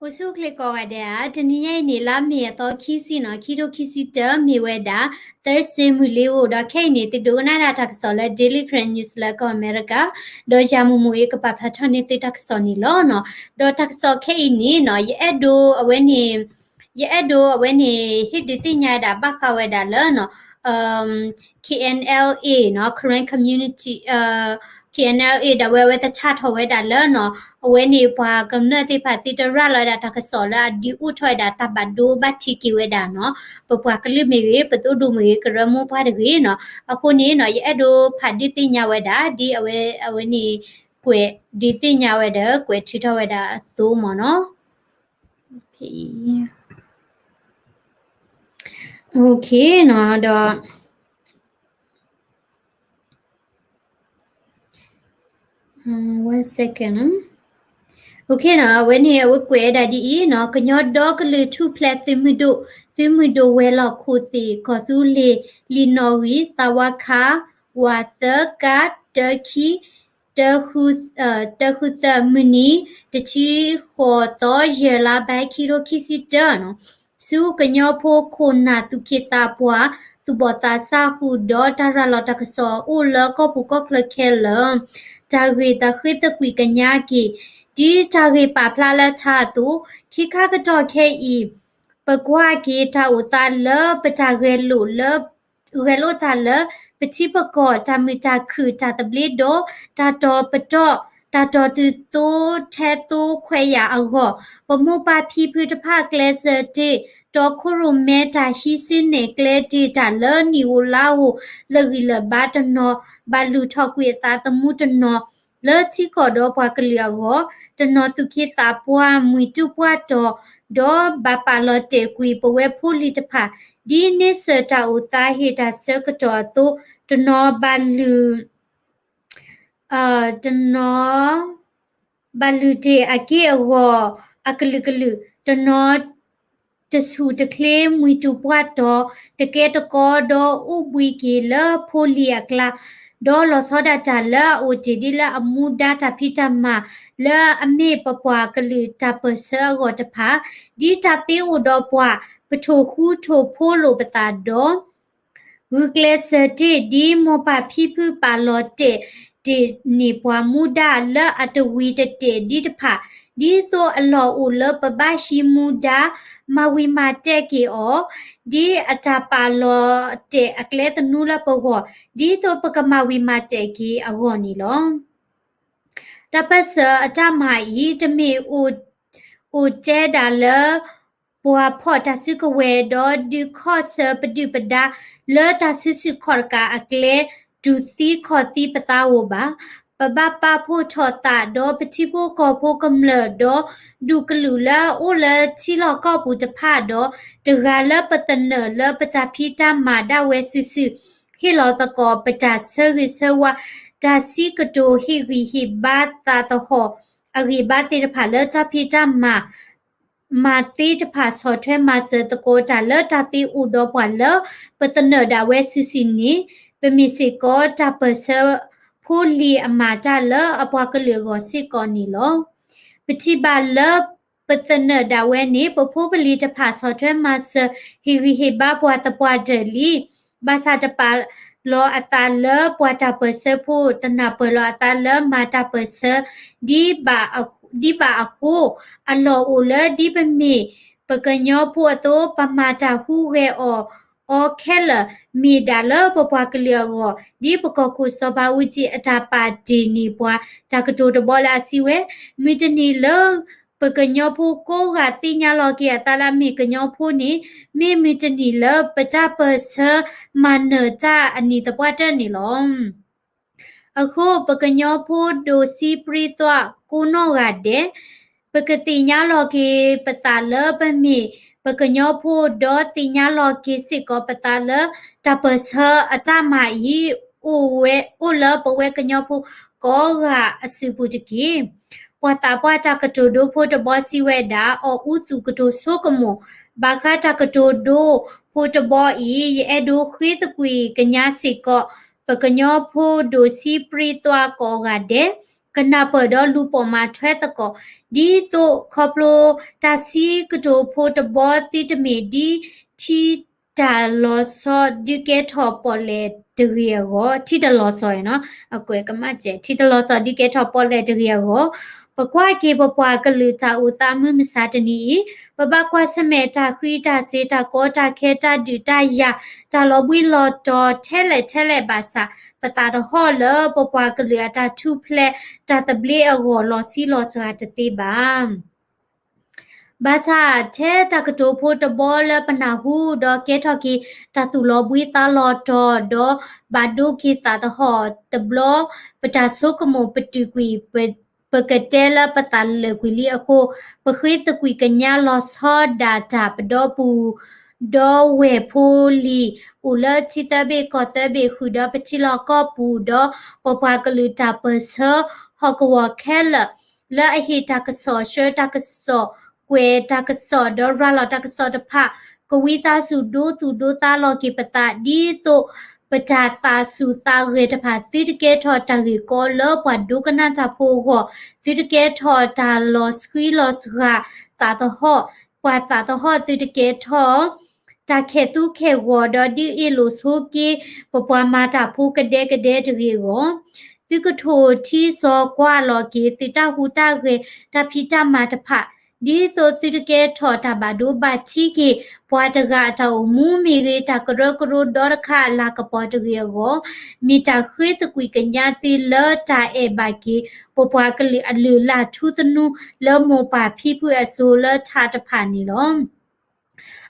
အိၣ်ဆူၣ်အိၣ်ချ့ကိးဂၤဒဲးဧါ, တနံၤညါအံၤန့ၣ် လါမ့ၤအသီခံဆံနီၤ, ခံထိခံဆံတၢ မ့ၢ်ဝဲဒၣ် Thursday မုၢ်လ့ၤဧိၤ, ဒီးခဲအံၤန့ၣ် သုဒိကနၣ်ဒၣ်တၢ်ကစီၣ်လၢ Daily Karen News လၢကီၢ်အမဲရကၤ, ဒီးယၤမုၢ်မုၢ်အံၤ ကပာ်ဖျါထီၣ်န့ၢ်သုတၢ်ကစီၣ်န့ၣ်လီၤနီၤ. ဒီးတၢ်ကစီၣ်ခဲအံၤန့ၣ်နီၤ, ယအဲၣ်ဒိးအဝဲန့ၣ် ယအဲၣ်ဒိးအဝဲန့ၣ် ဟ့ၣ်ဒုးသ့ၣ်ညါဝဲဒၣ်ဘၣ်ဃးဝဲဒၣ်လၢနီၤ KNLA နီၤ, Karen Community, KNLA ဒၣ်ဝဲ အဝဲသဆၣ်ထီၣ်ဝဲဒၣ်လၢနီၤ, အဝဲန့ၣ်ပှၤကမျၢၢ်သ့ၣ်တဖၣ်သုတရၢ်လီၤဝဲဒၣ်တၢ်ကစီၣ်လၢအဒုးအိၣ်ထီၣ်ဝဲဒၣ်တၢ်ဘၣ်ဒိဘၣ်ထံးက့ၤဝဲဒၣ်နီၤ, ပပှၤကလုာ်မ့ၢ်ဂ့ၤ, ပသုးဒူၣ်မ့ၢ်ဂ့ၤ, ကရၢမိၢ်ပှၢ်တဂ့ၤနီၤ. အဃိန့ၣ်နီၤ, ယအဲၣ်ဒိးဖးဒုးသ့ၣ်ညါဝဲဒၣ် ဒ်အဝဲ အဝဲန့ၣ် ကွဲးဒုးသ့ၣ်ညါဝဲဒီး ကွဲးထုးထီၣ်ဝဲဒၣ်အသိးမ့ၢ်နီၤ. နီၤ, ဒီး one second. နီၤ, အဝဲန့ၣ် အဝဲကွဲးဝဲဒၣ်ဒ်အံၤနီၤ, ကညီဒီကလုာ်ထူၣ်ဖျဲးသုးမုၢ်ဒိၣ်, သုးမုၢ်ဒိၣ်ဝဲၤလီၢ်ခိၣ်သ့ၣ် ကီၢ်သူလ့ၤ လံာ်နီၣ်ဂံၢ် သးဝါခါ ဝးသၢ ကး တၢခံ တၢဃုသၢ မုၢ်နံၤ တဆံဃိးသီ ယဲၢ်လါဘဲ ခံထိခံဆံတၢနီၤ, ဆူကညီဖိခိၣ်နၢ်သူၣ်က့သးပှၢ် သူၣ်ဘီၣ်သးစၢ်ဃုာ်ဒီး တၢ်ရၤလီၤတၢ်ကစီၣ်အိၣ်လၢကီၢ်ပူၤကီၢ်ချၢခဲလၢာ် တၢ်ဂ့ၢ်တၢ်ဃ့သကွံာ်ကညးက့ၤ ဒ်တၢ်ဂ့ၢ်ပာ်ဖျါလၢထးအသိး, ခံခါကတီၢ်ခဲအံၤ ပကွၢ်က့ၤတၢ်အိၣ်သးလၢပတၢ်ဂဲၤလိာ်လၢ ဂဲၤလိာ်တၢ်လၢ ပထံပကီၢ် တၢ်မုာ်တၢ်ခုၣ် တၢ်သဘျ့ဒီး တၢ်တီၤပတီၢ် တၢ်တီၤတုၤသိထဲသိခွဲးယာ်အဂီၢ်, ပမိၢ်ပၢ်ဖံဖုတဖၣ်ကျဲးစၢးတ့ၢ် တီခိၣ်ရိၣ်မဲတၢ်ဟံးစုနဲၣ်ကျဲတ့ၢ်တၢ်လၢနံၣ်ဧိၤလါဧိၤ လၢာ်ဂံၢ်လၢာ်ဘါတနီၤ, ဘၣ်လုၢ်ထီၣ်ကွံာ်အသးသမူတနီၤ လၢထံကီၢ်ဒီးပှၤကလုာ်အဂီၢ်, တနီၤသူၣ်က့သးပှၢ် မှံၤတူၢ်ပှၢ်တီၤ, ဒီးဘၣ်ပာ်လီၤတဲာ်ကွံာ်ပဝဲဖိလံၤတဖၣ် ဒ်န့ဆၢၣ်တၢ်အိၣ်သးဟ့ၣ်တၢ်ဆၢကတီၢ်အသိး, တနီၤဘၣ်လုၢ် တနီၤ ဘၣ်လုၢ်တ့ၢ်အက့ၢ်အဂီၤအကလုာ်ကလုာ်, တနီၤ တဆူၣ်တချ့မှံၤတူၢ်ပှၢ်တီၤ, တကဲတကီဒီးအိၣ်ဘှံးက့ၤလၢဖိလံၤအကျါ, ဒီးလီၤဆီဒၣ်တၢ်လၢအအိၣ်တ့ၢ်ဒ်လၢအမူဒါတၢ်ဖံးတၢ်မၤ လၢအမ့ၢ်ပပှၤကလုာ်တၢ်ပၢၢ်ဆၢအဂီၢ်တဖၣ်, ဒ်တၢ်သ့အိၣ်ဒီးပှၤ ပထိၣ်ဃူထိၣ်ဖိးလိာ်ပသးဒီး ဂုာ်ကျဲးစၢးတ့ၢ် ဒ်မိၢ်ပၢ်ဖံဖုပာ်လီၤတဲာ်တ့ၢ်န့ၢ်ပှၤမူဒါလၢအတဝံၤတတဲာ်ဒံးတဖၣ်, ဒ်သိးအလီၢ်အိၣ်လၢပဘၣ်ဟံးမူဒါ မၤဝံၤမၤတဲာ်က့ၤအီၤ, ဒ်အတၢ်ပာ်လီၤတဲာ်အကျဲသနူလၢပဂီၢ်, ဒ်သိးပကမၤဝံၤမၤတဲာ်က့ၤအဂီၢ်န့ၣ်လီၤ. တၢ်ပၢၢ်ဆၢအတၢ်မၤအံၤ တမ့ၢ် အိၣ်တဲဒၣ်လၢ ပှၤဖီၣ်တၢ်စုကဝဲၤ ဒီးဒုးခီၣ်ဆၢပဒုၣ်ပဒါ လၢတၢ်စုဆူၣ်ခီၣ်တကးအကျဲ တူၢ်သံခီၣ်သံပသးဧိၤဘၣ်. ပဘၣ်ပာ်ဖှိၣ်ထီၣ်သးဒီးပထံဖိကီၢ်ဖိကမျၢၢ် ဒီးဒူၣ်ကလုာ်လၢအအိၣ်လၢထံလီၢ်ကီၢ်ပူၤတဖၣ်ဒီး တဂၤလၢပသနၢၣ်လၢပတၢ်ဖံးတၢ်မၤဒၣ်ဝဲစုာ်စုာ် ဟ့ၣ်လီၤသကိးပတၢ်ဆၢဂ့ၤဆၢဝါ တၢ်စံးကတိၤဟ့ၣ်ဂံၢ်ဟ့ၣ်ဘါသးသဟီၣ် အဂံၢ်ဘါသ့ၣ်တဖၣ်လၢတၢ်ဖံးတၢ်မၤ မၤသ့တဖၣ်ဆီၣ်ထွဲမၤစၢၤသကိးတၢ်လၢတၢ်သ့အိၣ်ဒီးပှၤလၢ ပသနၢၣ်ဒၣ်ဝဲစုာ်စုာ်န့ၣ် ပမ့ၢ်စ့ၢ်ကီးတၢ်ပၢၢ်ဆၢဖိလံၤအမၤတၢ်လၢအပှၤကလုာ်အဂီၢ်စ့ၢ်ကီးန့ၣ်လီၤ. ပထံၣ်ဘၣ်လၢပသနၢၣ်ဒၣ်ဝဲန့ၣ် ပဖိပလံၤတဖၣ်ဆီၣ်ထွဲမၤစၢၤ ဟ့ၣ်ဂံၢ်ဟ့ၣ်ဘါပှၤသပှၢ်တၢၢ်လံ ဘၣ်ဆၣ်တပာ်လီၤအသးလၢပှၤတၢ်ပၢၢ်ဆၢဖိ တနၢ်ပၢၢ်လီၤအသးလၢမၤတၢ်ပၢၢ်ဆၢ ဒ်ဘၣ်အဃိ အလီၢ်အိၣ်လၢဒ်ပမ့ၢ်ပကညီဖိအသိး ပမၤတၢ်ဟူးဂဲၤအီၤ အီၤခဲလၢာ် မ့ၢ်ဒၣ်လၢပပှၤကလုာ်အဂီၢ် ဒ်ပကီၢ်ခိၣ်စီၤဘးအူကၠံအတၢ်ပာ်တ့ၢ်န့ၢ်ပှၤ တၢ်ကတိၤတဘီလၢအစံးဝဲ မုၢ်တနံၤလၢ ပကညီဖိကိးဂၤသ့ၣ်ညါလီၤက့ၤအသးလၢအမ့ၢ်ကညီဖိန့ၣ် မ့ၢ်မုၢ်တနံၤလၢပတၢ်ပၢၢ်ဆၢမၤနၢၤတၢ်အနံၤသပှၢ်တၢၢ်န့ၣ်လီၤ. အဃိ ပကညီဖိဒိၣ်ဆံပြံသွါကိးနီၢ်ဂၤဒဲး ပကသ့ၣ်ညါလီၤက့ၤပသးလၢပမ့ၢ်ပကညီဖိ ဒီးသ့ၣ်ညါလီၤက့ၤစ့ၢ်ကီးပသးလၢ တၢ်ပၢၢ်ဆၢအတၢ်မၤအံၤ အိၣ်ဝဲ အိၣ်လၢပဝဲကညီဖိကိးဂၤအစုပူၤတက့ၢ်. ပှၤသးပှၢ်တၢ်ကတိၤဒိဖိတဘီစံးဝဲဒၣ် အီၣ်အူသူၣ်ကတိၤဆိကမိၣ် ဘၣ်ဃးတၢ်ကတိၤဒိဖိတဘီအံၤ ယအဲၣ်ဒိးဃ့သကွံာ်ကညးစ့ၢ်ကီး ပကညီဖိဒိၣ်ဆံပြံသွါကိးဂၤဒဲး ကနၢ်ပၢၢ်ဒီးလူၤပိာ်မၤထွဲသကိး, ဒ်သိးခီဖျိတၢ်စံးကတိၤဖိတဘီသုတမ့ၢ်ဒ် ထံတၢ်လီၤဆီဒုးကဲထီၣ်ပီၣ်လဲၣ်တဂ့ၤအဂီၢ်, ထံတၢ်လီၤဆီ, အကွဲးကမၣ်စဲး, ထံတၢ်လီၤဆီဒုးကဲထီၣ်ပီၣ်လဲၣ်တဂ့ၤအဂီၢ်, ပကွၢ်က့ၤပပှၤကလုာ်တၢ်အိၣ်သးမုၢ်မဆါတနံၤအံၤ, ပဘၣ်ကွၢ်ဆၢၣ်မဲာ်တၢ်ဃံတၢ်စ့ၤ တၢ်ကီတၢ်ခဲ တၢ်ဒုးတၢ်ယၤ တၢ်လီၤဘှံးလီၤတီၤထဲလဲၣ်ထဲလဲၣ်ဘၣ်ဆၣ်, ပသးတဟီၣ်လၢပပှၤကလုာ်အတၢ်ထူၣ်ဖျဲးတၢ်သဘျ့အဂီၢ်လီၤဆံးလီၤစှၤတသ့ဘၣ်. ဘၣ်ဆၣ်ထဲတၢ်ကတိၤဖိတဘီလၢပနၢ်ဟူ ဒီးကဲထီၣ်က့ၤတၢ်သူၣ်လီၤဘှံးသးလီၤတီၤ ဒီးဘၣ်ဒိက့ၤသးသဟီၣ်တဘျီ, ပတၢ်ဆိကမိၣ်ပတုာ်ကွံာ်, ပကတဲလၢပသးလၢာ်ကွံာ်လံအဃိ, ပဃ့သကွံၢ်ကညးလီၤဆီဒၣ်တၢ်ပဒီပူၤ ဒီးဝဲၢ်ဖိလံၤ အိၣ်လၢထံသၢဘ့ၣ်ကီၢ်သၢဘ့ၣ် ဃုာ်ဒီးပထံလီၢ်ကီၢ်ပူၤ ဒီးပပှၤကလုာ်တၢ်ပၢၢ်ဆၢ ဟီၣ်ကဝီၤခဲလၢာ် လၢအဟ့ၣ်တၢ်ကစီၣ် ဆှၢတၢ်ကစီၣ် ကွဲးတၢ်ကစီၣ် ဒီးရၤလီၤတၢ်ကစီၣ်တဖၣ် ကဝံသးစူၤဒိသူၣ်ဒိသးလီၤက့ၤပသး ဒ်သိးပတၢ်သးစူၤသးဂဲၤတဖၣ် သုတကဲထီၣ်တၢ်ဂ့ၢ်ကီလၢပှၤဒိကနၣ်တၢ်ဖိအဂီၢ်, သုတကဲထီၣ်တၢ်လီၤဆှံလီၤစှၤသးသဟီၣ်, ပှၤသးသဟီၣ်သုတကဲထီၣ် တၢ်ခဲၣ်သူခဲၣ်ဂီၤ ဒီးဒုးအ့ၣ်လိာ်ဆိးက့ ပပှၤမၤတၢ်ဖိကဒဲကဒဲတဂ့ၤအဂီၢ်, သုကထိၣ်ထံစီၤကွၢ်လီၤက့ၤ သုတၢ်ဟူးတၢ်ဂဲၤ တၢ်ဖံးတၢ်မၤတဖၣ်, ဒ်သိးသုတကဲထီၣ်တၢ်ဘၣ်ဒိဘၣ်ထံးက့ၤ ပှၤတဂၤအတၢ်အိၣ်မူမ့ၢ်ဂ့ၤ တၢ်ကရၢကရိဒီတခါအလၤကပီၤတဂ့ၤအဂီၢ်, မ့ၢ်တၢ်ဃ့သကွံၢ်ကညးသုလၢတၢ်အဲၣ်ဘၣ်က့ၤ ပပှၤကလုာ်အလုၢ်အလၢ်ထူသနူ လၢမိၢ်ပၢ်ဖံဖုအစိၤလၢထးတဖၣ်န့ၣ်လီၤ.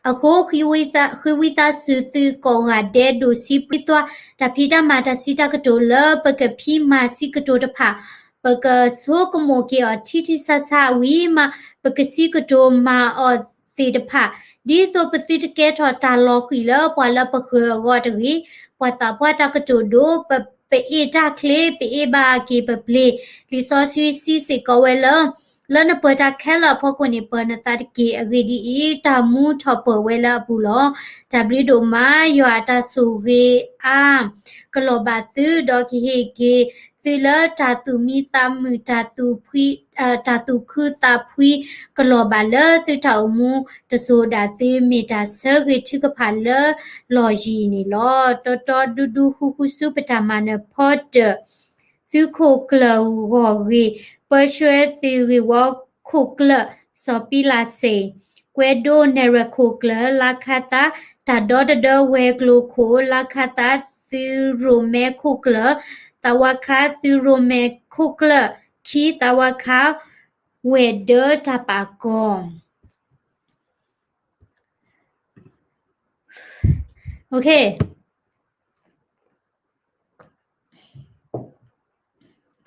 အဃိ ဃ့ဝံသးစူၤသုကိးဂၤဒဲး ဒိၣ်ဆံးပှံသး တၢ်ဖံးတၢ်မၤတၢ်စံးတၢ်ကတိၤလၢပကဖံးမၤစံးကတိၤတဖၣ်, ပကဆိကမိၣ်က့ၤအီၤထံထံဆးဆးဝံၤမး ပကစံးကတိၤမၤအီၤသ့ၣ်တဖၣ်, ဒ်သိးပသုတကဲထီၣ်တၢ်လီၤဃံၤလၢပှၤလၢပဃၢၤအဂီၢ်တဂ့ၤ, ပှၤသးပှၢ်တၢ်ကတိၤဒိ ပ ပအ့ၣ်တၢ်ချ့ ပအ့ၣ်ဘၣ်က့ၤပပျ့ၤ, လံာ်စီဆှံစံးစ့ၢ်ကီးဝဲလၢ လၢနပၢၤတၢ်ခဲလၢာ်အဖီခိၣ်န့ၣ် ပၢၤနသးတက့ၢ်. အဂ့ၢ်ဒ်အံၤ, တၢ်မူထီၣ်ပၢၢ်ဝဲလၢအပူၤလီၤ. တၢ်ဘျုးဒိၣ်မး, ယွၤအတၢ်ဆိၣ်ဂ့ၤအါ ကလီၤဘၣ်သု, ဒီးကဟ့ၣ်က့ၤသုလၢ တၢ်သူၣ်မံသးမုာ်, တၢ်သူၣ်ဖှံ, တၢ်သူၣ်ခုသးဖှံ, ကလီၤဘၣ်လၢသုတၢ်အိၣ်မူတစိၤဒၣ်သု, မ့ၢ်တၢ်ဆၢဂ့ၤထုကဖၣ်လၢလီၢ်ယံၤန့ၣ်လီၤ. တီတီဒူဒူဃူဃူဆူပတၢ်မၤနၢၤဖီတၢၣ် သုးခိၣ်ကျၢၢ်ဂီၢ်ဂ့ၢ်, ပၢဆှၢသုးဂ့ၢ်ဝီခိၣ်ကျၢၢ် စီၤပံလးစ့ၣ်, ကွဲဒိၣ်နဲၣ်ရွဲၣ်ခိၣ်ကျၢၢ် လါခါသး, တၢ်ဒီတဒၢဝဲၤကျိၤခိၣ် လါခါသး, သုးရိၣ်မဲခိၣ်ကျၢၢ် သးဝါခါ, သုးရိၣ်မဲခိၣ်ကျၢၢ် ခံ သးဝါခါ, ဝဲၤဒၢတၢ်ပာ်ကီၤ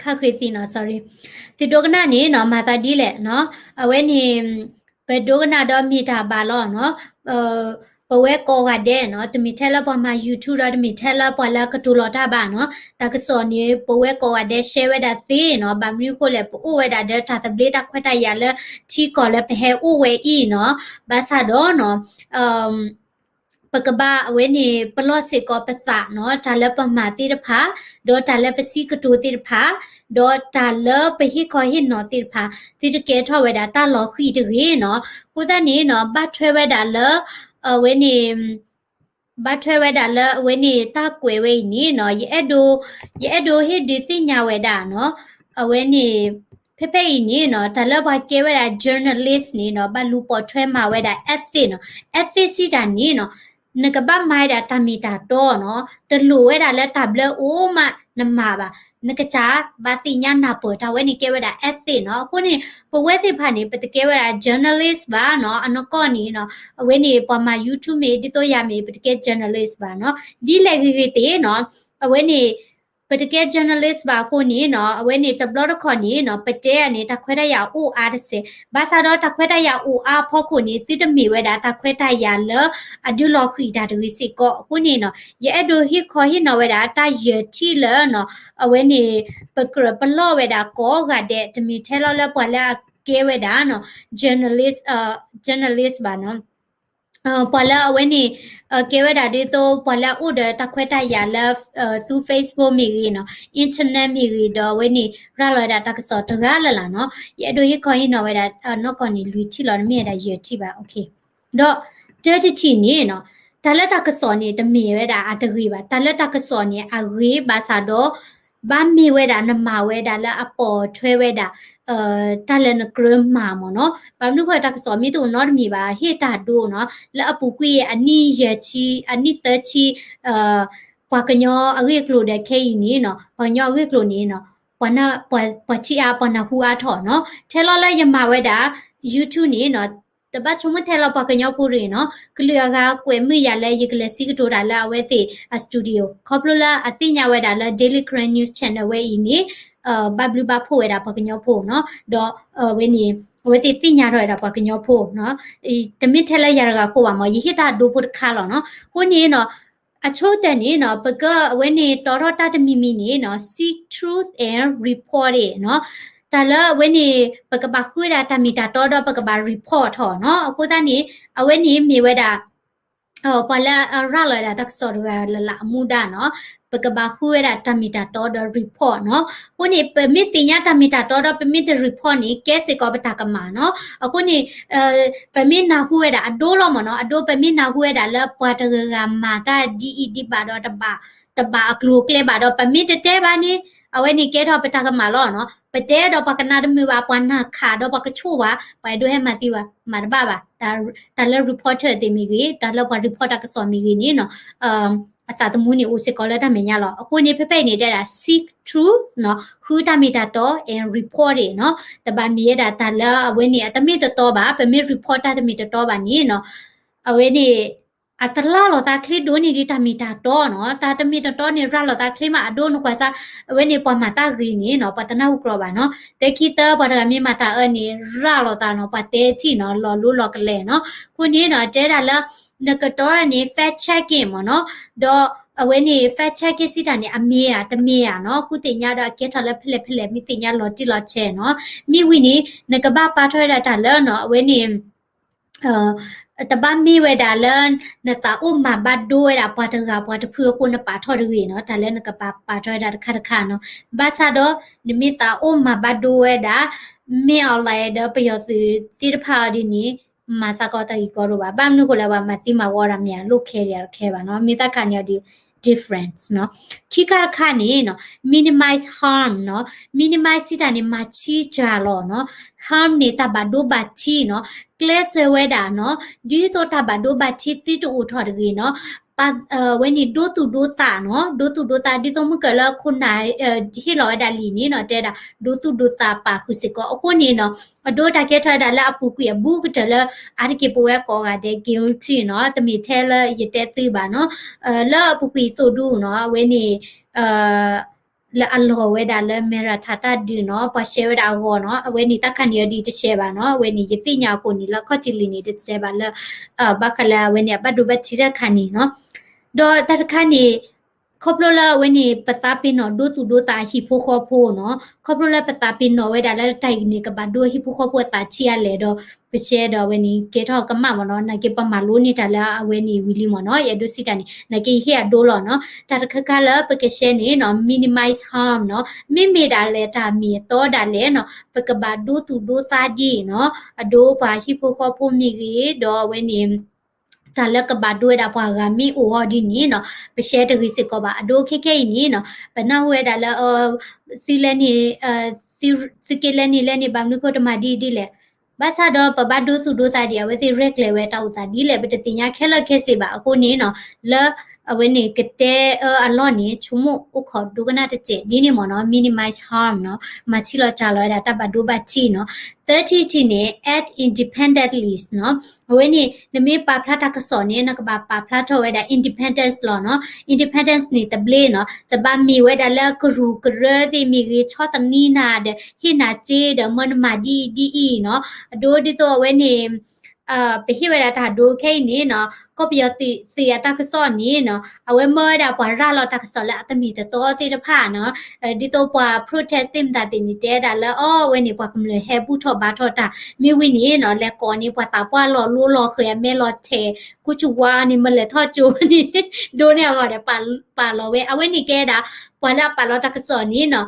ခါဃ့သံနီၤ, sorry, သုဒိကနၣ်န့ၣ်နီၤ မၤသးဒ်လဲၣ်နီၤ, အဝဲန့ၣ် ပဒိကနၣ်ဒီးမ့ၢ်တၢ်ဘၣ်လီၤနီၤ, ပဝဲကိးဂၤဒဲးနီၤ, တမ့ၢ်ထဲလၢပှၤမၤ YouTube ဒီးတမ့ၢ်ထဲလၢပှၤလၢကတိၤလီၤတၢ်ဘၣ်နီၤ, တၢ်ကစီၣ်န့ၣ် ပဝဲကိးဂၤဒဲး share ဝဲဒၣ်သ့နီၤ, ဘၣ်မနုၤအဃိလဲၣ် ပအိၣ်ဝဲဒၣ်ဒီးတၢ်သဘျ့တၢ်ခွဲးတၢ်ယာ်လၢထံကီၢ်လၢပဟဲအိၣ်ဝဲအံၤနီၤ, ဘၣ်ဆၣ်ဒီးနီၤ ပကဘၣ်အဝဲန့ၣ် ပလီၢ်စ့ၢ်ကီးပသးနီၤ, တၢ်လၢပမၤသ့ၣ်တဖၣ်, ဒီးတၢ်လၢပစံးကတိၤသ့ၣ်တဖၣ်, ဒီးတၢ်လၢပဟ့ၣ်ခီဟ့ၣ်နီၤသ့ၣ်တဖၣ်, သုတကဲထီၣ်ဝဲဒၣ်တၢ်လီၤဃံၤတဂ့ၤနီၤ, အဃိသတးန့ၣ်နီၤ ဘၣ်ထွဲဝဲဒၣ်လၢ အဝဲန့ၣ် ဘၣ်ထွဲဝဲဒၣ်လၢအဝဲန့ၣ်တၢ်ကွဲးဝဲအံၤန့ၣ်နီၤ, ယအဲၣ်ဒိး ယအဲၣ်ဒိးဟ့ၣ်ဒုးသ့ၣ်ညါဝဲဒၣ်နီၤ, အဝဲန့ၣ် ဖဲဖဲအံၤန့ၣ်နီၤ တၢ်လၢပှၤကဲဝဲဒၣ် journalist န့ၣ်နီၤ ဘၣ်လူၤပိာ်ထွဲမၤဝဲဒၣ် ethic နီၤ, ethic စံးတၢ်န့ၣ်နီၤ နကဘၣ်မၤဝဲဒၣ်တၢ်မ့ၢ်တၢ်တီနီၤ, တလိၣ်ဝဲဒၣ်လၢတၢ်ဘျၢအိၣ်မးနမၤဘၣ်, နကစၢ်ဘၣ်သ့ၣ်ညါနၢ်ပၢၢ်တၢ်ဝဲန့ၣ်ကဲဝဲဒၣ် ethic နီၤ, အဃိန့ၣ် ပဝဲသ့ၣ်တဖၣ်န့ၣ် ပတကဲဝဲဒၣ် journalist ဘၣ်နီၤ, အနီၢ်ကီၢ်န့ၣ်နီၤ အဝဲန့ၣ် ပှၤမၤ YouTube မ့ၢ်ဒ်သိးယၤမ့ၢ် ပတကဲ journalist ဘၣ်နီၤ, ဒ်လဲၣ်ဂ့ၤဂ့ၤသ့ၣ်နီၤ အဝဲန့ၣ် ပတကဲ journalist ဘၣ်အဃိန့ၣ်နီၤ အဝဲန့ၣ်တဘျီတခီၣ်န့ၣ်နီၤ ပတဲအန့ၣ် တၢ်ခွဲးတၢ်ယာ်အိၣ်အါတစဲး, ဘၣ်ဆၣ်ဒီးတၢ်ခွဲးတၢ်ယာ်အိၣ်အါအဖီခိၣ်န့ၣ် သုတမ့ၢ်ဝဲဒၣ်တၢ်ခွဲးတၢ်ယာ်လၢအဒုးလီၤဃံၤတၢ်တဂ့ၤစ့ၢ်ကီး, အဃိန့ၣ်နီၤ ယအဲၣ်ဒိးဟ့ၣ်ခီဟ့ၣ်နီၤဝဲဒၣ် တၢ်ယၢၤထံၣ်လၢနီၤ အဝဲန့ၣ် ပကြၢးပလီၢ်ဝဲဒၣ်ကိးဂၤဒဲး တမ့ၢ်ထဲလီၤလၢပှၤလၢအကဲဝဲဒၣ်နီၤ journalist, journalist ဘၣ်နီၤ ပှၤလၢအဝဲန့ၣ် ကဲဝဲဒၣ်ဒ်သိး ပှၤလၢအအိၣ်ဒီးတၢ်ခွဲးတၢ်ယာ်လၢ သူ Facebook မ့ၢ်ဂ့ၤနီၤ, internet မ့ၢ်ဂ့ၤ ဒီးအဝဲန့ၣ် ရၤလီၤဝဲဒၣ်တၢ်ကစီၣ်တဂၤလၢ်လၢ်နီၤ, ယအဲၣ်ဒိးဟ့ၣ်ခီဟ့ၣ်နီၤဝဲဒၣ် နီၢ်ကီၢ်န့ၣ် လွံၢ်ထံၣ်လီၤ, တမ့ၢ်ဝဲဒၣ်ယဲၢ်ထံၣ်ဘၣ်, ဒီး တၢတထံၣ်န့ၣ်နီၤ, တၢ်လၢတၢ်ကစီၣ်န့ၣ် တမ့ၢ်ဝဲဒၣ်အတဂ့ၤဘၣ်, တၢ်လၢတၢ်ကစီၣ်န့ၣ် အဂ့ၤဘၣ်ဆၣ်ဒီး ဘၣ်မ့ၢ်ဝဲဒၣ်နမၤဝဲဒၣ်လၢအပိာ်ထွဲဝဲဒၣ် တၢ်လၢနကြၢးမၤမ့ၢ်နီၤ, ဘၣ်မနုၤဃိတၢ်ကစီၣ်မ့ၢ်တအိၣ်နီတမံၤဘၣ် ဟ့ၣ်တၢ်ဒိနီၤ, လၢအပူၤကွံာ်အနံၣ်ယဲၢ်ဆံ အနံၣ်သၢဆံ ပှၤကညီအဂ့ၢ်အကျိၤဒီးခဲအံၤန့ၣ်နီၤ, ပှၤကညီအဂ့ၢ်အကျိၤန့ၣ်နီၤ, ပှၤထံၣ်အါ ပှၤနၢ်ဟူအါထီၣ်နီၤ, ထဲလီၤလၢယမၤဝဲဒၣ် YouTube န့ၣ်နီၤ, တဘၣ်ဆိကမိၣ်ထဲလီၤပှၤကညီဖိတဂ့ၤနီၤ, ကလုာ်အဂၤကွဲးမုာ်ယၤလၢယကလဲၤစံးကတိၤတၢ်လၢအဝဲသ့ၣ်အ studio ခီဖျိလၢအသ့ၣ်ညါဝဲဒၣ်လၢ Daily Karen News Channel ဝဲအံၤန့ၣ် ဘၣ်ဘျုးဘၣ်ဖှိၣ်ဝဲဒၣ်ပှၤကညီဖိနီၤ, ဒီးအဝဲန့ၣ် အဝဲသ့ၣ်သ့ၣ်ညါထီၣ်ဝဲဒၣ်ပှၤကညီဖိနီၤ, တမ့ၢ်ထဲလၢယၤတဂၤအဃိဘၣ်မ့ၢ် ယဟ့ၣ်တၢ်ဒိဖိတခါလီၤနီၤ, အဃိန့ၣ်နီၤ အဆိကတၢၢ်န့ၣ်နီၤ ပကအဝဲန့ၣ်တီထီၣ်တၢ်တမံၤမံၤန့ၣ်နီၤ seek truth and report it နီၤ, တၢ်လၢအဝဲန့ၣ် ပကဘၣ်ဃုဝဲဒၣ်တၢ်မ့ၢ်တၢ်တီဒီးပကဘၣ် report ထီၣ်နီၤ, အဃိသတးန့ၣ် အဝဲန့ၣ်မ့ၢ်ဝဲဒၣ် ပှၤလၢအရၤလီၤဝဲဒၣ်တၢ်ကစီၣ်တဂၤလၢ်လၢ်အမူဒါနီၤ, ပကဘၣ်ဃုဝဲဒၣ်တၢ်မ့ၢ်တၢ်တီဒီး report နီၤ, အဃိန့ၣ် ပမ့ၢ်သ့ၣ်ညါတၢ်မ့ၢ်တၢ်တီဒီး ပမ့ၢ်တ report န့ၣ် ကဲစ့ၢ်ကီးပတၢ်ကမၣ်နီၤ, အဃိန့ၣ် ပမ့ၢ်နၢ်ဟူဝဲဒၣ်အဒိလီၤမ့ၢ်နီၤ, အဒိပမ့ၢ်နၢ်ဟူဝဲဒၣ်လၢပှၤတဂၤဂၤမၤတၢ်ဒ်အံၤဒ်ဘၣ်ဒီး တဘၣ်အကျိၤအကျဲဘၣ်ဒီး ပမ့ၢ်တတဲဘၣ်န့ၣ် အဝဲန့ၣ်ကဲထီၣ်ပတၢ်ကမၣ်လီၤနီၤ, ပတဲဒီးပှၤကနၣ်တမုာ်ဘၣ် ပှၤနၢ်ခးဒီးပှၤကဆိၣ်ဘၣ် ပှၤအဲၣ်ဒိးဟဲမၤသံဘၣ် မၤတဘၣ်ဘၣ်, တၢ်လၢ reporter သ့ၣ်မ့ၢ်ဂ့ၤ တၢ်လၢပှၤ report တၢ်ကစီၣ်မ့ၢ်ဂ့ၤန့ၣ်နီၤ အသးသမူန့ၣ်အိၣ်စ့ၢ်ကီးလၢတၢ်မဲာ်ညါလီၤ, အဃိန့ၣ် ဖဲဖဲအံၤန့ၣ်တဲဒၣ် seek truth နီၤ, ဃုတၢ်မ့ၢ်တၢ်တီ and report it နီၤ, တဘၣ်မ့ၢ်ဝဲဒၣ်တၢ်လၢအဝဲန့ၣ် အတမ့ၢ်တတီဘၣ်, ပမ့ၢ် report တၢ်တမ့ၢ်တတီဘၣ်န့ၣ်နီၤ, အဝဲန့ၣ် အတရၤလီၤသးချ့ဒိၣ်န့ၢ်ဒံးတၢ်မ့ၢ်တၢ်တီနီၤ, တၢ်တမ့ၢ်တတီန့ၣ် ရၤလီၤသးချ့မး အဒိနကွၢ်စၢ် အဝဲန့ၣ်ပှၤမၤတၢ်ဂ့ၤန့ၣ်နီၤ ပှၤတနၢ်ဟူကြီဘၣ်နီၤ, တခံသၢ ပှၤတဂၤမ့ၢ်မၤတၢ်အၢန့ၣ် ရၤလီၤသးနီၤ ပှၤတဲထံၣ်နီၤ လီၤလိလီၤကလဲာ်နီၤ, အဃိန့ၣ်နီၤ တဲဒၣ်လၢ နကတီၢ်န့ၣ် fact checking မ့ၢ်နီၤ, ဒီးအဝဲန့ၣ် fact checking စံးတၢ်န့ၣ် အမ့ၢ်ဧါ တမ့ၢ်ဧါနီၤ, ဃုသ့ၣ်ညါဒီးအကဲထီၣ်လၢဖဲလဲၣ်ဖဲလဲၣ် မ့ၢ်သ့ၣ်ညါလီၤတံၢ်လီၤဆဲးနီၤ, မ့ၢ်ဝံၤန့ၣ် နကဘၣ်ပာ်ထီၣ်ဝဲဒၣ်တၢ်လၢနီၤ အဝဲန့ၣ် တဘၣ်မ့ၢ်ဝဲဒၣ်လၢ နသးအိၣ်မၤဘၣ်ဒိဝဲဒၣ်ပှၤတဂၤပှၤတဖုအဃိနပာ်ထီၣ်တဂ့ၤနီၤ, တၢ်လၢနကပာ်ပာ်ထီၣ်ဝဲဒၣ်တခါတခါနီၤ, ဘၣ်ဆၣ်ဒီး နမ့ၢ်သးအိၣ်မၤဘၣ်ဒိဝဲဒၣ် မ့ၢ်အီၤလဲၣ်ဒီးပယီၤသုးသ့ၣ်တဖၣ်အီၤဒ်န့ၣ် မၤစ့ၢ်ကီးတၢ်ဂ့ၢ်ကီဒိၣ်ဘၣ်, ဘၣ်မနုၤဃိလဲၣ် ပှၤမၤသံမၤဝီဒၣ်မ့ၢ်အလိၣ်ခဲလၢာ်ခဲဘၣ်နီၤ, မ့ၢ်တၢ်ခါန့ၣ်အီၤဒ် difference နီၤ, ခံခါတခါန့ၣ်နီၤ minimize harm နီၤ, minimize စံးတၢ်န့ၣ် မၤဆံးစှၤလီၤနီၤ, harm န့ၣ် တၢ်ဘၣ်ဒိဘၣ်ထံးနီၤ, ကျဲးစၢးဝဲဒၣ်နီၤ ဒ်သိးတၢ်ဘၣ်ဒိဘၣ်ထံးသုတအိၣ်ထီၣ်တဂ့ၤနီၤ, ပဝဲန့ၣ်ဒိသူၣ်ဒိသးနီၤ, ဒိသူၣ်ဒိသး ဒ်သိးမုၢ်ကၢၢ်လၢခိၣ်နၢ် ဟ့ၣ်လီၤဝဲဒၣ်လံာ်န့ၣ်နီၤ တဲဒၣ် ဒိသူၣ်ဒိသးပာ်ဃုာ်စ့ၢ်ကီး, အဃိန့ၣ်နီၤ အဒိတၢ်ကဲထီၣ်ဝဲဒၣ်လၢအပူၤကွံာ်အဘူးကတၢၢ်လၢ အါတက့ၢ်ပဝဲကိးဂၤဒဲး guilty နီၤ, တမ့ၢ်ထဲလၢယတဲသုဘၣ်နီၤ, လၢအပူၤကွံာ်သိၣ်ဒူနီၤ အဝဲန့ၣ် လၢအလီၤဝဲဒၣ်လၢမဲရၤထၣ်တၢ်ဒုးနီၤ, ပှၤရှဲဝဲဒၣ်အဂီၢ်နီၤ, အဝဲန့ၣ်တၢ်ခါန့ၣ်အီၤဒ်တရှဲဘၣ်နီၤ, အဝဲန့ၣ်ယသ့ၣ်ညါအဃိန့ၣ် လၢခီၣ်ထံးလံာ်န့ၣ် တရှဲဘၣ်လၢ ဘၣ်ဃးလၢအဝဲန့ၣ် အဘၣ်ဒိဘၣ်ထံးတၢ်တခါန့ၣ်နီၤ, ဒီးတၢ်တခါန့ၣ် ခီဖျိလၢအဝဲန့ၣ် ပသးပ့ၤနီၣ်ဒိသူၣ်ဒိသးအဟံၣ်ဖိဃီဖိနီၤ, ခီဖျိလၢပသးပ့ၤနီၣ်ဝဲဒၣ်လၢတၢ်အံၤန့ၣ် ကဘၣ်ဒိအဟံၣ်ဖိဃီဖိအသးဆံးအါလဲၣ်ဒီး ပရှဲဒီးအဝဲန့ၣ် ကဲထီၣ်ကမၣ်မ့ၢ်နီၤ, နာ်က့ပမၤလိန့ၢ်တၢ်လၢအဝဲန့ၣ်ဝံၤလံမ့ၢ်နီၤ, ယအဲၣ်ဒိးစံးတၢ်န့ၣ် နာ်က့ယဟ့ၣ်အဒိလီၤနီၤ, တၢ်တခါခါလၢပကရှဲန့ၣ်နီၤ minimize harm နီၤ, မ့မ့ၢ်ဒၣ်လဲၣ်တၢ်မ့ၢ်အတီဒၣ်လဲၣ်နီၤ, ပကဘၣ်ဒိသူၣ်ဒိသးဒ်နီၤ, အဒိပှၤဟံၣ်ဖိဃီဖိမ့ၢ်ဂ့ၤ ဒီးအဝဲန့ၣ် တၢ်လၢကဘၣ်ဒိဝဲဒၣ်ပှၤဂၤမ့ၢ်အိၣ်အီၤဒ်န့ၣ်နီၤ, ပရှဲတဂ့ၤစ့ၢ်ကီးဘၣ်, အဒိခဲခဲအံၤန့ၣ်နီၤ, ပနၢ်ဟူဝဲဒၣ်လၢ သုလဲၤန့ၣ် သုက့ၤလဲၤန့ၣ်လဲၤန့ၣ် ဘၣ်မနုၤဃိတမၤဒ်ဒ်လဲၣ်, ဘၣ်ဆၣ်ဒီးပဘၣ်ဒိသူၣ်ဒိသးဒံး အဝဲသ့ၣ်ရဲၣ်ကျဲၤဝဲတၢ်အိၣ်သးဒ်လဲၣ် ပတသ့ၣ်ညါခဲလၢာ်ခဲဆ့ဘၣ်, အဃိန့ၣ်နီၤ, လၢအဝဲန့ၣ်ကတဲအၢအလီၢ်န့ၣ် ဆိကမိၣ်အိၣ်ခိးဒိကနၣ်တစဲးဒ်န့ၣ်မ့ၢ်နီၤ, minimize harm နီၤ, မၤဆံးလီၤစှၤလီၤဝဲဒၣ်တၢ်ဘၣ်ဒိဘၣ်ထံးနီၤ, တၢထံၣ်တထံၣ်န့ၣ် act independently နီၤ, အဝဲန့ၣ် နမ့ၢ်ပာ်ဖျါတၢ်ကစီၣ်န့ၣ် နကဘၣ်ပာ်ဖျါထီၣ်ဝဲဒၣ် independence လီၤနီၤ, independence န့ၣ်တဘျ့နီၤ, တဘၣ်မ့ၢ်ဝဲဒၣ်လၢကရူၢ်ကရၢသ့ၣ်မ့ၢ်ဂ့ၤ ဆီၣ်သနံးနၤဒီး ဟ့ၣ်နၤစ့ဒီး မၢနမၤဒ်အံၤဒ်အံၤနီၤ, အဒိဒ်သိးအဝဲန့ၣ် ပဟ့ၣ်ဝဲဒၣ်တၢ်ဒိခဲအံၤန့ၣ်နီၤ ကီၢ်ပယီၤသုးအတၢ်ကစီၣ်န့ၣ်နီၤ အဝဲမၢဝဲဒၣ်ပှၤရၤလီၤတၢ်ကစီၣ်လၢအတမ့ၢ်တတီသ့ၣ်တဖၣ်နီၤ ဒ်သိးပှၤ protest သ့ၣ်မတၤသ့ၣ်န့ၣ် တဲဒၣ်လၢအီဝဲန့ၣ် ပှၤကမျၢၢ်ဟဲဘူၣ်ထီၣ်ဘါထီၣ်တၢ် မ့ၢ်ဝံၤန့ၣ်နီၤ လဲၤကိးန့ၢ်ပှၤသးပှၢ်လီၤလိလီၤဃဲၤ အမဲလီၤထဲး ကူစူဝါန့ၣ် မ့ၢ်လဲၤထီၣ်ကၠိန့ၣ် ဒိးန့ၢ်အဂီၢ်ဒီး ပာ်လီၤဝဲ အဝဲန့ၣ်ကဲဒၣ် ပှၤလၢအပာ်လီၤတၢ်ကစီၣ်န့ၣ်နီၤ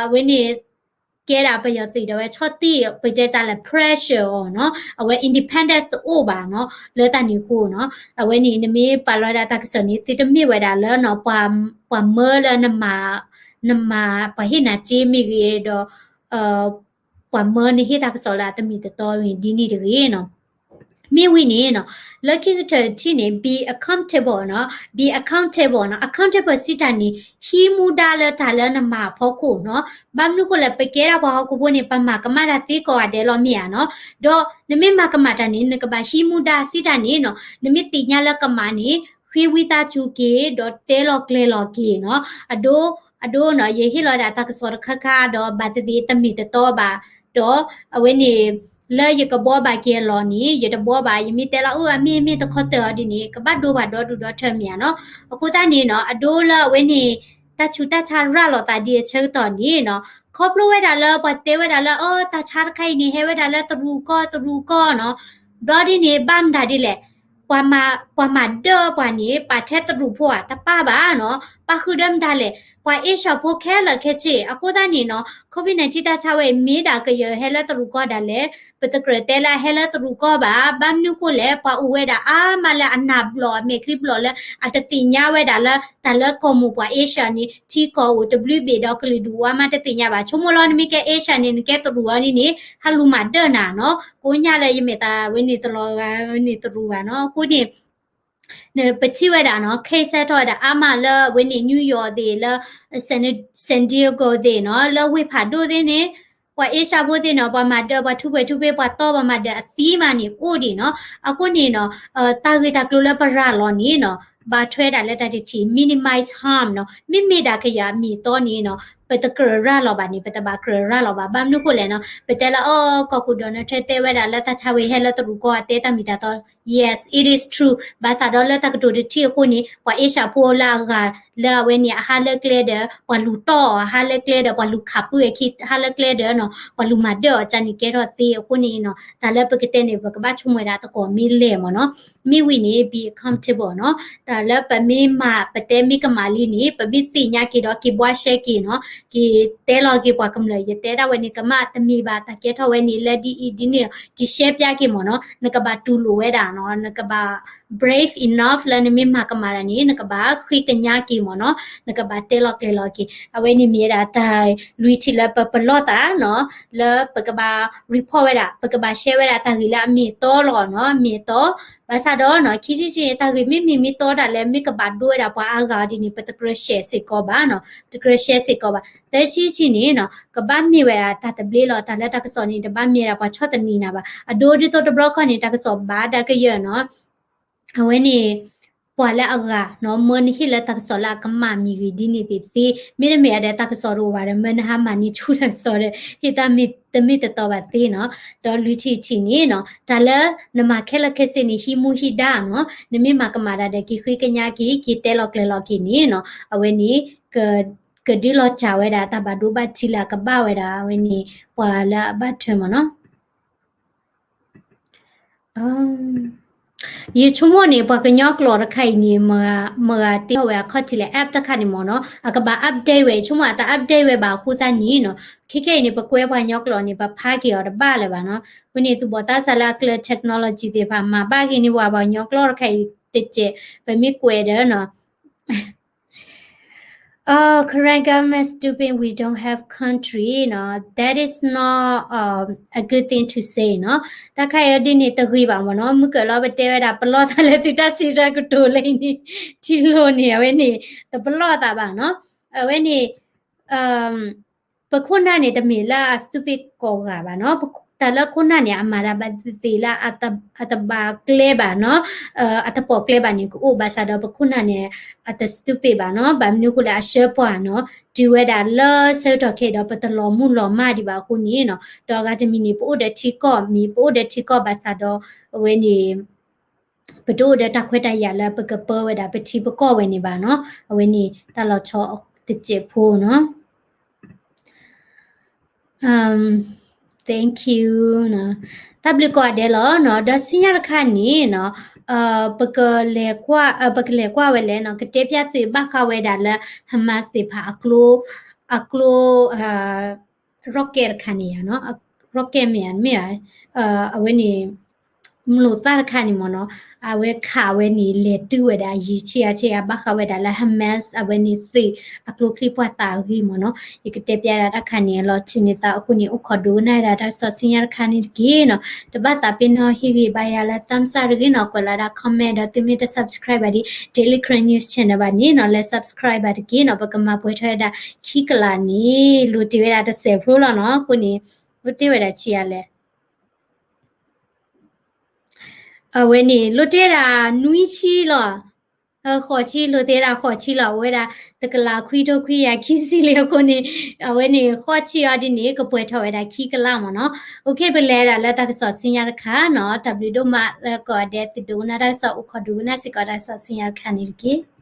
အဝဲန့ၣ် ကဲဒၣ်ပယီၤသုးဒီးဝဲဆီၣ်တံၢ် ပတဲတၢ်လၢ pressure အီၤနီၤ အဝဲ independence တအိၣ်ဘၣ်နီၤ လၢတၢ်န့ၣ်အဃိနီၤ အဝဲန့ၣ် နမ့ၢ်ပာ်လီၤဒၣ်တၢ်ကစီၣ်န့ၣ် သုတမ့ၢ်ဝဲဒၣ်လၢနီၤ ပှၤမၢလၢ နမၤ ပှၤဟ့ၣ်နၤစ့မ့ၢ်ဂ့ၤဒီး ပှၤမၢနဟ့ၣ်တၢ်ကစီၣ်လၢအတမ့ၢ်တတီမ့ၢ်ဒ်န့ၣ်တဂ့ၤနီၤ မ့ၢ်ဝံၤန့ၣ်နီၤ လၢခံကတၢၢ်တထံၣ်န့ၣ် be accountable နီၤ be accountable နီၤ accountable စံးတၢ်န့ၣ် ဟံးမူဒါလၢတၢ်လၢနမၤအဖီခိၣ်နီၤ ဘၣ်မနုၤဃိလဲၣ် ပကဲဒၣ်ပှၤဟီၣ်ခိၣ်ဖိန့ၣ် ပမၤကမၣ်တၢ်သ့ကိးဂၤဒဲးလီၤမ့ၢ်ဧါနီၤ ဒီးနမ့ၢ်မၤကမၣ်တၢ်န့ၣ် နကဘၣ်ဟံးမူဒါစံးတၢ်န့ၣ်နီၤ နမ့ၢ်သ့ၣ်ညါလၢကမၣ်န့ၣ် ဃ့ဝံသးစူၤက့ၤ ဒီးတဲလီၤကျဲၤလီၤက့ၤနီၤ အဒိ အဒိနီၤ ယဟ့ၣ်လီၤဒၣ်တၢ်ကစီၣ်တခါခါ ဒီးဘၣ်သ့ၣ်သ့ၣ်တမ့ၢ်တတီဘၣ် ဒီးအဝဲန့ၣ် လၢယကဘှီဘၣ်က့ၤအလီၢ်န့ၣ် ယတဘှီဘၣ် ယမ့ၢ်တဲလီၤ အၢ အမ့ၢ်မ့ၢ်တခီတၢၢ်အီၤဒ်န့ၣ် ကဘၣ်ဒိဘၣ်ဒီဒူၣ်ဒီထၢမ့ၢ်ဧါနီၤ အဃိသတးန့ၣ်နီၤ အဒိလၢအဝဲန့ၣ် တၢ်ဆူးတၢ်ဆါရၤလီၤသးဒ်အဆၢကတီၢ်န့ၣ်နီၤ ခီဖျိဝဲဒၣ်လၢပှၤတဲဝဲဒၣ်လၢ အၢ တၢ်ဆါတခါအံၤန့ၣ် ဟဲဝဲဒၣ်လၢတရူးကီၢ် တရူးကီၢ်နီၤ ဘျီဒ်န့ၣ် ဘၣ်မတၤဒ်လဲၣ် ပှၤမၤဒၢၣ်ပှၤန့ၣ် ပာ်ထဲတရူးဖိဧါ တပၣ်ဘၣ်နီၤ ပာ်ဃုာ်ဒီးမတၤလဲၣ် ပှၤအ့ၡၢၣ်ဖိခဲလၢာ်ခဲဆ့ အဃိသတးန့ၣ်နီၤ COVID nineteen တၢ်ဆါဝဲအံၤ မ့ၢ်ဒၣ်ကယၢၤဟဲလၢတရူးကီၢ်ဒၣ်လဲာ် ပတကြၢးတဲလၢအဟဲလၢတရူးကီၢ်ဘၣ် ဘၣ်မနုၤဃိလဲၣ် ပှၤအိၣ်ဝဲဒၣ်အါမးလၢအနၢ်ဘျီၣ် အမဲာ်ချံဘျီၣ်လၢ အတသ့ၣ်ညါဝဲဒၣ်လၢ တၢ်လၢကီၢ်မိၢ်ပှၤအ့ၡၢၣ်န့ၣ် ထံကီၢ်အိၣ်တဘျုးဘ့ၣ်ဒီးကလုာ်ဒူၣ်ဝါမးတသ့ၣ်ညါဘၣ် ဆိကမိၣ်လီၤ နမ့ၢ်ကဲအ့ၡၢၣ်န့ၣ် နကဲတရူးအီၤဒ်န့ၣ် ဟးလူၤမၤဒၢၣ်နၤနီၤ ကိးညါလၢယမဲာ်သးဝဲန့ၣ်တလီၤဂာ်ဝဲန့ၣ်တရူးဘၣ်နီၤ အဃိန့ၣ် ပထံၣ်ဝဲဒၣ်နီၤ case ဟဲထီၣ်ဝဲဒၣ်အါမးလၢအဝဲန့ၣ် New York သ့ၣ် လၢ San Diego သ့ၣ်နီၤ လၢဝ့ၢ်ဖးဒိၣ်သ့ၣ်န့ၣ် ပှၤအ့ၡၢၣ်ဖိသ့ၣ်နီၤ ပှၤမၤဒၢၣ် ပှၤထူးပှဲၤထူးဖ့ ပှၤတီပှၤမၤဒၢၣ်အသံမးန့ၣ်အိၣ်ဒံးနီၤ အဃိန့ၣ်နီၤ တၢ်ဂ့ၢ်တၢ်ကျိၤလၢပရၤလီၤန့ၣ်နီၤ ဘၣ်ထွဲဒၣ်လၢတၢ်တထံၣ် minimize harm နီၤ မ့မ့ၢ်ဒၣ်ကယၤအမ့ၢ်အတီန့ၣ်နီၤ ပတကြၢးရၤလီၤဘၣ်န့ၣ် ပတဘၣ်ကြၢးရၤလီၤဘၣ် ဘၣ်မနုၤဃိလဲၣ်နီၤ ပတဲလၢအီၤ ကီၢ်ခိၣ် Donald Trump တဲဝဲဒၣ်လၢတၢ်ဆါဝဲဟဲလၢတရူးကီၢ် အတဲတၢ်မ့ၢ်တၢ်တီ yes it is true ဘၣ်ဆၣ်ဒီးလၢတၢ်ကတိၤတထံၣ်အဃိန့ၣ် ပှၤအ့ၡၢၣ်ဖိလၢအဂၤ လၢအဝဲန့ၣ် အဟးလၢကျဲဒီး ပှၤလူၤတီၢ်အီၤ အဟးလၢကျဲဒီး ပှၤလူၤခးပုၢ်အခံ ဟးလၢကျဲဒီးနီၤ ပှၤလူၤမၤဒၢၣ်အီၤကန့ၣ်ကဲထီၣ်သ့အဃိန့ၣ်နီၤ တၢ်လၢပကတဲန့ၣ် ပကဘၣ်ဆိကမိၣ်ဝဲဒၣ်သကိးမ့ၢ်လဲၣ်မ့ၢ်နီၤ မ့ၢ်ဝံၤန့ၣ် be accountable နီၤ တၢ်လၢပမ့ၢ်မၤ ပတဲမ့ၢ်ကမၣ်လံန့ၣ် ပမ့ၢ်သ့ၣ်ညါက့ၤဒီးက့ၤဘှါရှဲက့ၤနီၤ က့ၤတဲလီၤက့ၤပှၤကမျၢၢ် ယတဲဒၣ်ဝဲန့ၣ် ကမၣ်တမ့ၢ်ဘၣ် တၢ်ကဲထီၣ်ဝဲန့ၣ်လၢဒ်အံၤဒ်န့ၣ် က့ၤရှဲပၠးက့ၤမ့ၢ်နီၤ နကဘၣ်တူၢ်လိာ်ဝဲဒၣ်နီၤ နကဘၣ် brave enough လၢနမ့ၢ်မၤကမၣ်တၢ်န့ၣ် နကဘၣ်ဃ့ကညးက့ၤမ့ၢ်နီၤ နကဘၣ်တဲလီၤကျဲၤလီၤက့ၤ အဝဲန့ၣ်မ့ၢ်ဝဲဒၣ်တၢ်လွံၢ်ထံၣ်လၢပပလီၢ်သးနီၤ လၢပကဘၣ် report ဝဲဒၣ် ပကဘၣ်ရှဲဝဲဒၣ်တၢ်ဂ့ၢ်လၢအမ့ၢ်အတီလီၤနီၤ မ့ၢ်အတီ ဘၣ်ဆၣ်ဒီးနီၤ ခံထံၣ်တထံၣ်န့ၣ် တၢ်ဂ့ၢ်မ့မ့ၢ်မ့ၢ်တီဒၣ်လဲာ် မ့ၢ်ကဘၣ်ဒိဝဲဒၣ်ပှၤအါဂၤအီၤဒ်န့ၣ် ပတကြၢးရှဲစ့ၢ်ကီးဘၣ်နီၤ တကြၢးရှဲစ့ၢ်ကီးဘၣ် သၢထံၣ်တထံၣ်န့ၣ်နီၤ ကဘၣ်မ့ၢ်ဝဲဒၣ်တၢ်သဘျ့လီၤ တၢ်လၢတၢ်ကစီၣ်န့ၣ် တဘၣ်မ့ၢ်ဝဲဒၣ်ပှၤဆီၣ်သနံးနၤဘၣ် အဒိဒ်သိးတဘျီခီၣ်န့ၣ် တၢ်ကစီၣ်ဘၣ်ဒၣ်ကယၢၢ်နီၤ အဝဲန့ၣ် ပှၤလၢအဂၤနီၤ မၢနဟ့ၣ်လၢတၢ်ကစီၣ်လၢအကမၣ်မ့ၢ်ဂ့ၤဒ်န့ၣ်သ့ၣ်သ့ မ့တမ့ၢ်အဒီးတၢ်ကစီၣ်တအိၣ်ဘၣ်ဒီး မၢနဟါမၤန့ၢ်ဆူၣ်တၢ်ကစီၣ်ဒီး ဟ့ၣ်တၢ်မ့ၢ်တမ့ၢ်တတီဘၣ်သ့နီၤ ဒီးလွံၢ်ထံၣ်တထံၣ်န့ၣ်နီၤ တၢ်လၢနမၤခဲလၢာ်ခဲဆ့န့ၣ် ဟံးမူဟံးဒါနီၤ နမ့ၢ်မၤကမၣ်တၢ်ဒီး က့ၤဃ့ကညးက့ၤ က့ၤတဲလီၤကျဲၤလီၤက့ၤန့ၣ်နီၤ အဝဲန့ၣ် ကဒုးလီၤစှၤဝဲဒၣ် တၢ်ဘၣ်ဒိဘၣ်ထံးလၢအကဘၣ်ဝဲဒၣ် အဝဲန့ၣ် ပှၤလၢအဘၣ်ထွဲမ့ၢ်နီၤ ယဆိကမိၣ်န့ၣ် ပှၤကညီကျိာ်တခါအံၤန့ၣ် မတ့ထီၣ်ဝဲအခီၣ်ထံးလၢ app တခါန့ၣ်မ့ၢ်နီၤ အကဘၣ် update ဝဲ ယဆိကမိၣ်အတၢ် update ဝဲဘၣ်အဃိသတးန့ၣ်နီၤ ခဲခဲအံၤန့ၣ် ပကွဲပှၤကညီကျိာ်န့ၣ် ပဖးက့ၤအီၤတဘၣ်လၢၤဘၣ်နီၤ အဃိန့ၣ် သူၣ်ဘီၣ်သးစၢ်လၢအကျၢၤ technology သ့ၣ်တဖၣ် မၤဘၣ်က့ၤန့ၢ်ပှၤ ပှၤကညီကျိာ်တခါအံၤတစဲး ပမ့ၢ်ကွဲးဒီးနီၤ Oh, Karen government stupid, we don't have country နီၤ that is not um, a good thing to say နီၤ တၢ်ခါအံၤဒ်န့ၣ် တဂ့ၤဘၣ်မ့ၢ်နီၤ မုၢ်ကၢၢ်လီၤပတဲဝဲဒၣ် ပလီၢ်သးလၢသုတၢ်စံးတၢ်ကတိၤလၢအံၤန့ၣ် ထံၣ်လိာ်န့ၣ် အဝဲန့ၣ် တပလီၢ်သးဘၣ်နီၤ အဝဲန့ၣ် ပခိၣ်နၢ်န့ၣ် တမ့ၢ်လၢအ stupid ကိးဂၤဘၣ်နီၤ တၢ်လၢခိၣ်နၢ်န့ၣ် အမၤတၢ်ဘၣ်သ့ၣ်သ့ၣ်လၢ အတဘၣ်ကျဲဘၣ်နီၤ, အတပိာ်ကျဲဘၣ်န့ၣ် ကအိၣ်ဘၣ်ဆၣ်ဒီး ပခိၣ်နၢ်န့ၣ် အတ stupid ဘၣ်နီၤ, ဘၣ်မနုၤအဃိလဲၣ် အဆၢပှၢ်နီၤ တုၤဝဲဒၣ်လၢဆၢကတီၢ်ခဲအံၤဒီး ပတလီၤမုၢ်လီၤမၢ်ဒံးဘၣ်အဃိန့ၣ်နီၤ, ဒီးအဂၤတမံၤန့ၣ် ပအိၣ်ဒီးထံကီၢ်မ့ၢ် ပအိၣ်ဒီးထံကီၢ်ဘၣ်ဆၣ်ဒီး အဝဲန့ၣ် ပတအိၣ်ဒီးတၢ်ခွဲးတၢ်ယာ်လၢပကပၢဝဲဒၣ်ပထံပကီၢ်ဝဲန့ၣ်ဘၣ်နီၤ, အဝဲန့ၣ်တၢ်လီၤဆီတစဲးဖိနီၤ. Thank you နီၤ, တၢ်ဘျုးကိးဂၤဒဲးလီၤနီၤ, ဒီးဆူညါတခါန့ၣ်နီၤ, ပကလဲၤကွၢ် ပကလဲၤကွၢ်ဝဲလဲၣ်နီၤ, ကတဲပျၢ်သုးဘၣ်ဃးဝဲဒၣ်လၢ Hamas သ့ၣ်တဖၣ်အကျိ အကျိ rocket တခါန့ၣ်ယါနီၤ, rocket မ့ၢ်ဧါ မ့ၢ်ဧါ, အဝဲန့ၣ် မလိာ်သၣ်တခါန့ၣ်မ့ၢ်နီၤ, အဝဲခးဝဲန့ၣ် လဲၤတုၤဝဲဒၣ်ယံာ်ဆံးအါဆံးအါ ဘၣ်ဃးဝဲဒၣ်လၢ Hamas အဝဲန့ၣ်သုးအကျိချံပှၢ်သးအဂ့ၢ်မ့ၢ်နီၤ, ယကတဲပျၢ်ဒၣ်တၢ်ခါန့ၣ်လီၤ. ထံၣ်န့ၢ်သးအဃိန့ၣ် အိၣ်ခိးဒိကနၣ်ဝဲဒၣ်တၢ်ကစီၣ်ဆူညါတခါန့ၣ်တက့ၢ်နီၤ, တဘၣ်သးပ့ၤနီၣ်ဟ့ၣ်ဂံၢ်ဘါယၤလၢ thumbs up တဂ့ၤနီၤ, ကွဲးလီၤဒၣ် comment ဒီးသုမ့ၢ်တ subscribe ဘၣ်ဒံး Daily Karen News Channel ဘၣ်န့ၣ်နီၤ, လဲၤ subscribe ဘၣ်တက့ၢ်နီၤ, ပကမၤပှဲၤထီၣ်ဝဲဒၣ်ခံကလးန့ၣ် လိၣ်တ့ၢ်ဝဲဒၣ်တစဲးဖိလီၤနီၤ, အဃိန့ၣ် လိၣ်တ့ၢ်ဝဲဒၣ်ဆံးအါလဲၣ် အဝဲန့ၣ် လိၣ်တ့ၢ်ဝဲဒၣ်နွံဆံလီၤ, ဃိးဆံ လိၣ်တ့ၢ်ဝဲဒၣ်ဃိးဆံလီၤ, အဝဲဒၣ်တကလးခွံထိခွံယၤခံဆံလံအဃိန့ၣ်, အဝဲန့ၣ်ဃိးဆံအီၤဒ်န့ၣ် ကပှဲၤထီၣ်ဝဲဒၣ်ခံကလးမ့ၢ်နီၤ. OK ပလဲၤဒၣ်လၢတၢ်ကစီၣ်ဆူညါတခါနီၤ, တၢ်ဘျုးဒိၣ်မးလၢကိးဂၤဒဲးသုဒိကနၣ်တၢ်ကစီၣ် အိၣ်ခိးဒိကနၣ်စ့ၢ်ကီးတၢ်ကစီၣ်ဆူညါတခါန့ၣ်တက့ၢ်.